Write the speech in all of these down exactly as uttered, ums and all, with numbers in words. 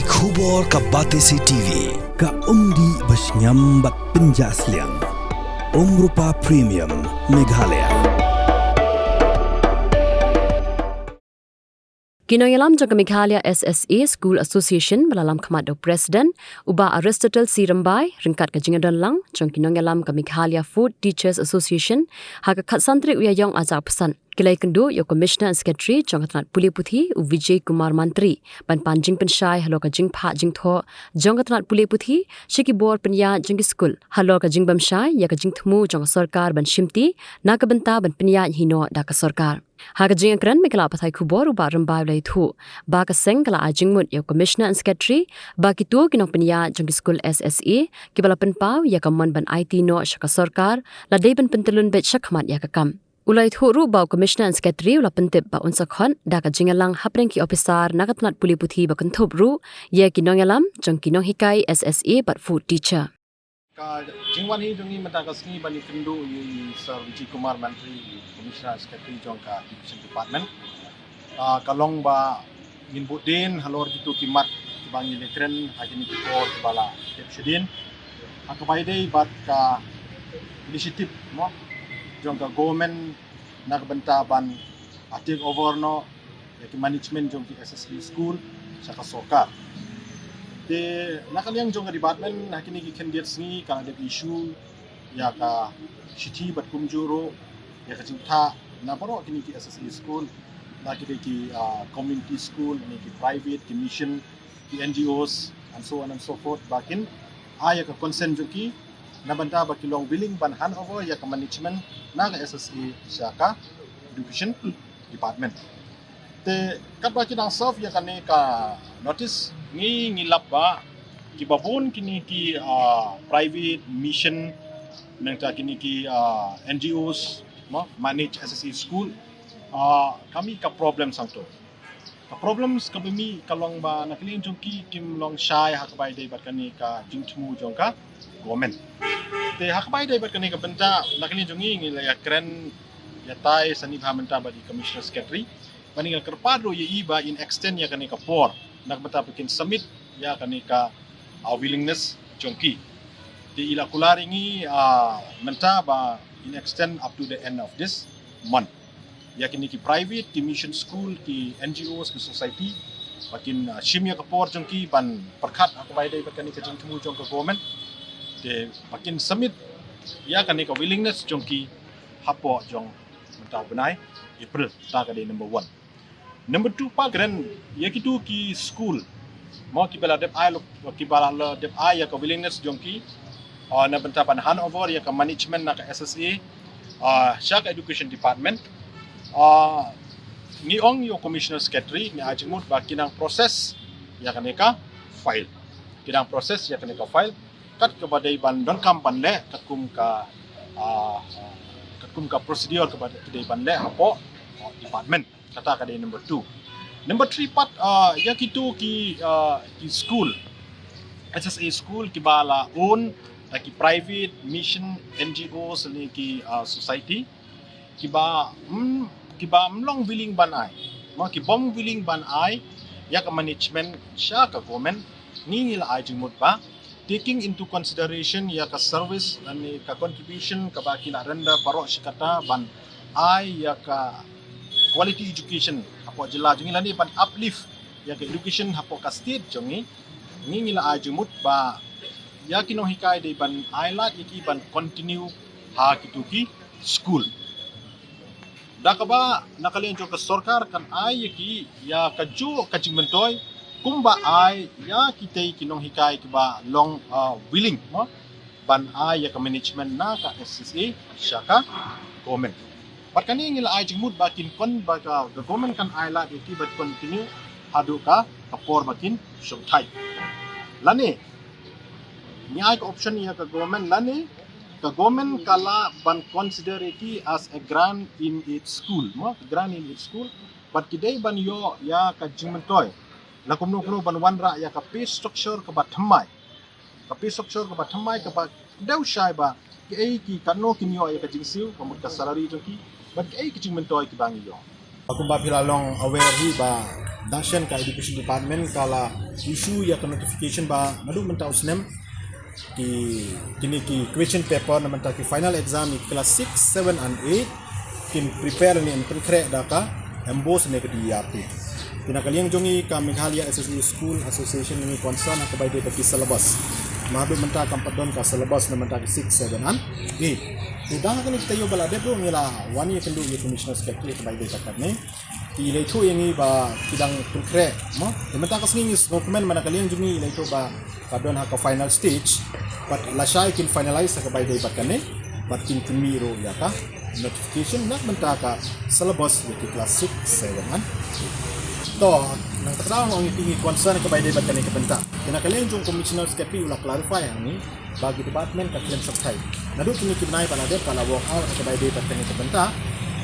Khubor ka Batesi T V, ka umdih ba shngiam bad pynjah sliang. Umrupa Premium, Meghalaya. Ki nongïalam jong ka Meghalaya S S A School Association ba la lam khmat da u President u Bah Aristotle C Rymbai ryngkat ka jingdon lang jong ki nongïalam ka Meghalaya Food Teachers Association ha ka khatsan tarik u Ïaïong ar hajar arphew san ki la ïakynduh ïa u Commissioner and Secretary jong ka tnat pule puthi u Vijay Kumar Mantri ban pan jingpynshai halor ka jingphah jingthoh jong ka tnat pule puthi sha ki bor pynïaid jong ki skul halor ka jingbymshai ïa ka jingthmu jong ka sorkar ban shimti na ka bynta ban pynïaid hi noh da ka sorkar. Ha ka jingïakren bad ki lad pathai khubor u Bah Rymbai u la ïathuh ba ka seng ka la ai jingmut ïa u Commissioner and Secretary ba kito ki nongpynïaid jong ki skul S S A kiba la pynpaw ïa ka mon ban aiti noh sha ka sorkar la dei ban pyntyllun beit shakhmat ïa ka kam. U la ïathuh ruh ba u Commissioner and Secretary u la pyntip ba un sa khot da ka jingïalang hapdeng ki ophisar na ka tnat pule puthi ba kynthup ruh ïa ki nongïalam jong ki nonghikai S S A bad food teacher. Ka jingwan hi jong ngi mynta ka sngi ban ïakynduh ïa i Sir Vijay Kumar Mantri, Commissioner Secretary jong ka Education Department. Ah, ka long ba ngin bud dien halor kito ki mat kiba ngi la kren ha kine ki por kiba la dep shadien. Ha kaba ïadei bad ka initiative mo jong ka government na ka bynta ban, ah, take over noh ïa ki management jong ki S S A school sha ka sorkar. Te na ka liang jong ka department ha kine ki khyndiat sngi ka la dep issue ïa ka shithi bad kumjuh ruh ïa ka jingthoh na baroh kine ki S S A school, na ki dei ki, ah, community school, na ki private, ki mission, ki N G Os and so on and so forth, ba kin ai ïa ka consent jong ki na bynta ba ki long willing ban hand over ïa ka management na ka S S A sha ka Education Department. Te katba ki dang serve ïa kane ka notice ngi ngi lap ba kiba bun kine ki, ah, private mission nangta kine ki, ah, N G Os mo manage S S A school, ah, ka mih ka problem sangto. Ka problems kaba mih ka long ba na ka liang jong ki kim long shai ha kaba ïadei bad kane ka jingthmu jong ka government. Te ha kaba ïadei bad kane ka bynta na ka liang jong ngi ngi la ïakren ïatai sani bha mynta bad i Commissioner Secretary. Ba ngi la kyrpad ruh ïa i ba in extend ïa kane ka por na ka bynta ba kin submit ïa kane ka, ah, willingness jong ki. Te i la kular ïa ngi, ah, mynta ba in extend up to the end of this month. Ïa kine ki private, ki mission school, ki N G Os, ki society ba kin, ah, shim ïa ka por jong ki ban pyrkhat ha kaba ïadei bad kane ka jingthmu jong ka government. Te ba kin submit ïa kane ka willingness jong ki hapoh jong mynta u bnai April, ta ka dei number one. Number two pat kren ïa kitu ki school mo kiba la dep ai lo, kiba la dep ai ïa ka willingness jong ki, ah, na bynta ban hand over ïa ka management na ka S S A, ah, sha ka Education Department. Ah, ngi ong ïa u Commissioner Secretary ngi ai jingmut ba ki nang process ïa kane ka file. Ki nang process ïa kane ka file kat kaba dei ban donkam ban leh katkum ka, ah, katkum ka procedure kaba dei ban leh hapoh, ah, department. Kata ka dei number two. Number three pat, ah, ïa kitu ki, ah, ki school, S S A school kiba la own da ki private, mission, N G Os ne ki, ah, society kiba, mm, kiba ym long willing ban ai. Mo kibym willing ban ai ïa ka management sha ka government, ngi ngi la ai jingmut ba taking into consideration ïa ka service lane ka contribution kaba ki la render baroh shi katta ban ai ïa ka quality education hapoh jylla jong ngi lane ban uplift ïa ka education hapoh ka state jong ngi. Ngi ngi la ai jingmut ba ïa ki nonghikai dei ban ai lad ïa ki ban continue ha kitu ki school. Da kaba na ka liang jong ka sorkar kan ai ïa ki ïa kajuh ka jingmyntoi kumba ai ïa kitei ki nonghikai kiba long, ah, willing mo ban ai ïa ka management na ka S S A sha ka government. Bad kane ngi la ai jingmut ba kin kon ba ka, ka government kan ai lad ïa ki ban continue haduh ka, ka por ba kin shong thait. Lane ngi ai ka option ïa ka government lane ka government ka lah ban consider ïa ki as a grant in aid school mo, grant in aid school. Bad ki dei ban ïoh ïa ka jingmyntoi la kumno kumno ban wanrah ïa ka pay structure kaba thymmai. Ka pay structure kaba thymmai kaba dei shai ba kiei ki katno kin ïoh ïa ka jingsiew ka mut ka salary jong ki bad kiei ki jingmyntoi kiba ngi ïoh. Kumba phi la long aware hi ba Dashen ka education department ka la issue ïa ka notification ba naduh mynta u snem ki, kine ki question paper na bynta ki final exam ïa ki class six, seven and eight kin prepare ne pynkhreh da ka MBOSE ne ka DERP. Te na ka liang jong ngi ka Meghalaya SSA School Association ngi concern ha kaba ïadei bad ki syllabus. Naduh mynta kam pat don ka syllabus na bynta ki six, seven and eight. Te da kane ka taïew ba la dep ruh ngi la wan ïakynduh ïa Commissioner Secretary ha kaba ïadei bad katne. Ki la ïathuh ïa ngi ba ki dang pynkhreh mo. Te mynta ka sngi ngi sngewkmen, mynta ka liang jong ngi la ïathuh ba ka don ha ka final stage. Bad lashai kin finalize ha kaba ïadei bad kane. Bad kin pynmih ruh ïa ka notification na bynta ka syllabus ïa ki class six, seven and eight. To, nangta ka daw ngi, ngi concern ha kaba ïadei bad kane ka bynta. Te na ka liang jong Commissioner Secretary u la clarify ïa ngi ba ki department ka khlem shongthait. Naduh kine ki bnai ba la dep ka la work out ha kaba ïadei bad kane ka bynta.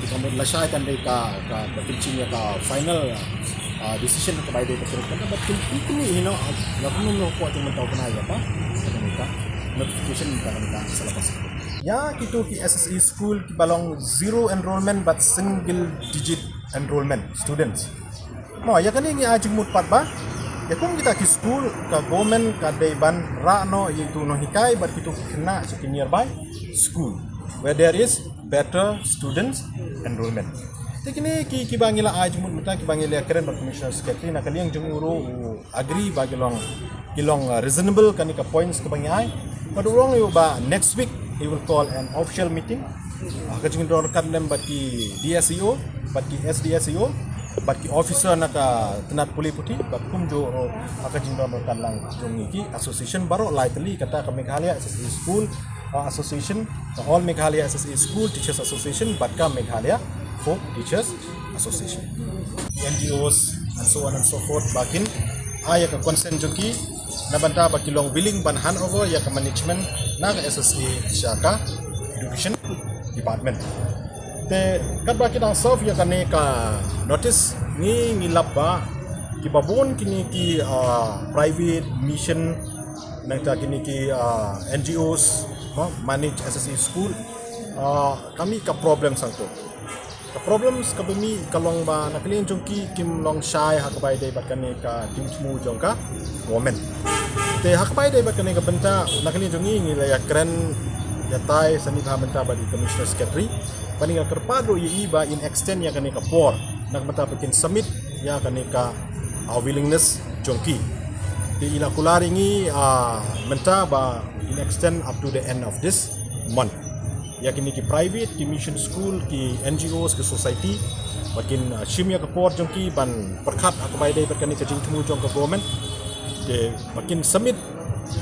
Te ka mut lashai kan dei ka, ka, ka pynching ïa ka final, ah, decision ha kaba ïadei bad kane ka bynta. Bad kin, kin, kin, you know, ah, la kumno kumno ko jong mynta u bnai ïa ka, ka kane ka notification ka kane ka syllabus. Ïa kito ki SSA school kiba long zero enrollment bad single digit enrollment students. Mo, ïa kane ngi ai jingmut pat ba ïa kum kita ki school ka government ka dei ban rah noh ïa itu nonghikai bad kito ki khynnah sha ki nearby school where there is better students enrollment. Te kine ki, kiba ngi la ai jingmut mynta, kiba ngi la kren bad Commissioner Secretary, na ka liang jong u ruh u agree ba ki long, ki long, uh, reasonable kane ka points kaba ngi ai. Bad u ong ïa u ba next week he will call an official meeting ha ka jingdon ryngkat lem bad ki DSEO, bad ki SDSEO, bad ki officer na ka tnat pule puthi, bad kumjuh ruh ha ka jingdon ryngkat lang jong ngi ki association baroh lai tylli, kata ka Meghalaya SSA School, uh, Association, ka All Meghalaya SSA School Teachers Association, bad ka Meghalaya Folk Teachers Association, NGOs and so on and so forth, ba kin ai ïa ka consent jong ki na bynta ba ki long willing ban hand over ïa ka management na ka SSA sha ka Education Department. Te katba ki dang serve ïa kane ka notice, ngi, ngi lap ba kiba bun kine ki, ah, private mission, nangta kine ki, ah, NGOs, no, manage SSA school, ah, ka mih ka problem sangto. Ka problems kaba mih ka long ba na ka liang jong ki kim long shai ha kaba ïadei bad kane ka jingthmu jong ka government. Te ha kaba ïadei bad kane ka bynta, na ka liang jong ngi, ngi la ïakren ïatai sani bha mynta bad i Commissioner Secretary ba ngi la kyrpad ruh ïa i ba in extend ïa kane ka por na ka bynta ba kin submit ïa kane ka, ah, willingness jong ki. Te i la kular ïa ngi, ah, mynta ba in extend up to the end of this month. Ïa kine ki private, ki mission school, ki NGOs, ki society, ba kin, uh, shim ïa ka por jong ki ban pyrkhat ha kaba ïadei bad kane ka jingthmu jong ka government. Te ba kin submit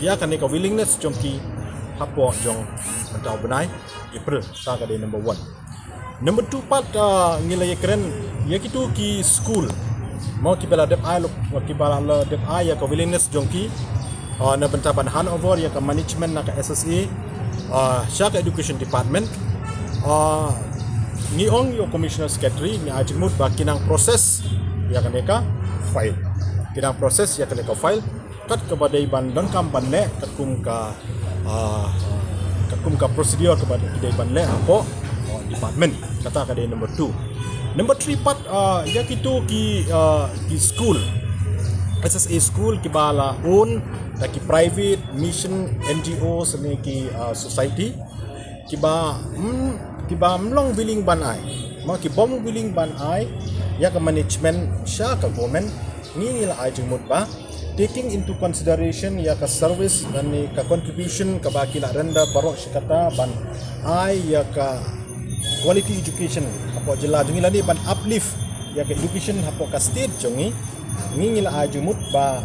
ïa kane ka willingness jong ki hapoh jong mynta u bnai April, kata ka dei number one. Number two pat, uh, ngi la ïakren ïa kito ki school, mo, kiba la dep ai, kiba la dep ai ïa ka willingness jong ki, uh, na bynta ban hand over ïa ka management na ka SSA, uh, sha ka Education Department. Uh, ngi ong ïa u Commissioner Secretary, ngi ai jingmut ba ki nang process ïa kane ka file. Ki nang process ïa kane ka file kat kaba dei ban donkam ban leh, katkum ka, ah, katkum ka procedure kaba dei ban leh hapoh, ah, department. Kata ka dei number two. Number three pat, ah, ïa kito ki, ah, ki school, SSA school kiba la own da ki private, mission, NGOs ne ki, ah, society kiba, mm, kiba ym long willing ban ai, mo, kibym willing ban ai ïa ka management sha ka government. Ngi, ngi la ai jingmut ba taking into consideration ïa ka service lane ka contribution kaba ki la render baroh shi katta ban ai ïa ka quality education hapoh jylla jong ngi lane ban uplift ïa ka education hapoh ka state jong ngi, ngi, ngi la ai jingmut ba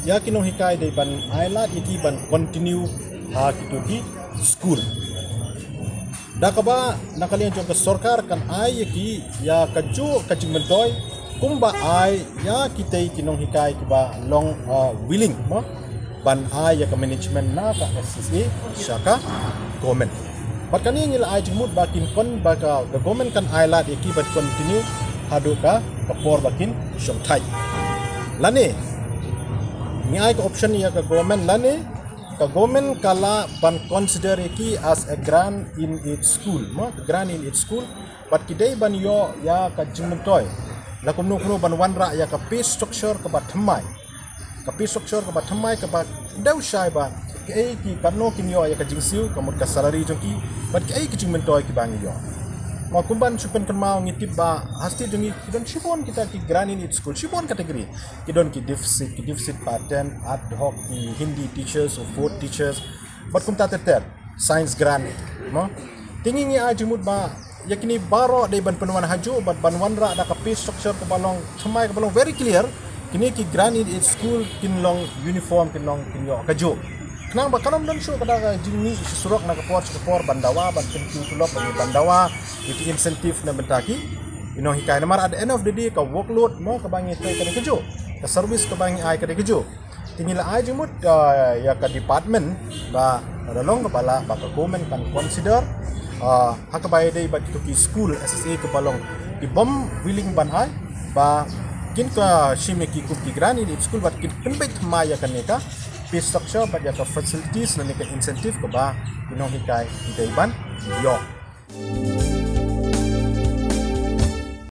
ïa ki nonghikai dei ban ai lad ïa ki ban continue ha kito ki school. Da kaba na ka liang jong ka sorkar kan ai ïa ki ïa kajuh ka jingmyntoi kumba ai ïa kitei ki nonghikai kiba long, uh, willing, mo, ban ai ïa ka management na ka SSA sha ka government. Bad kane ngi la ai jingmut ba kin kon, ba ka, ka government kan ai lad ïa ki ban continue haduh ka, ka por ba kin shongthait. Lane ngi ai ka option ïa ka government, lane ka government ka lah ban consider ïa ki as a grant in aid school, mo, grant in aid school. Bad ki dei ban ïoh ïa ka jingmyntoi la kumno kumno ban wanrah ïa ka pay structure kaba thymmai. Ka pay structure kaba thymmai kaba dei shai ba kaei ki katno kin ïoh ïa ka jingsiew, ka mut ka salary jong ki, bad kaei ki jingmyntoi kiba ngi ïoh. Ma kumban shu pynkynmaw, ngi tip ba ha state jong ngi ki don shibun kita ki grant in aid school, shibun category. Ki don ki deficit, ki deficit pattern, ad hoc, ki Hindi teachers, fourth teachers, bad kumta ter ter, science grant, mo. Te ngi ngi ai jingmut ba ïa kine baroh dei ban pynwan hajuh bad ban wanrah da ka pay structure kaba long thymmai, kaba long very clear. Kine ki grant in aid school kin long uniform, kin long, kin ïoh kajuh. Khnang ba kan ym don shuh kata ka jingmih sha surok na ka por sha ka por ban dawa, ban kyntiew tulop, ban, ban dawa ïa ki incentive na bynta ki nonghikai. Namar at the end of the day ka workload, mo, kaba ngi trei ka dei kajuh, ka service kaba ngi ai ka dei kajuh. Te ngi la ai jingmut, ah, ïa ka department ba lada long kaba lah, ba ka government kan consider, ah, ha kaba ïadei bad kito ki school S S A kiba long kibym willing ban ai, ba kin ïa shim ïa ki kup ki grant in aid school bad kin pynbeit thymmai ïa kane ka pay structure bad ïa ka facilities lane ka incentive kaba ki nonghikai ki dei ban ïoh.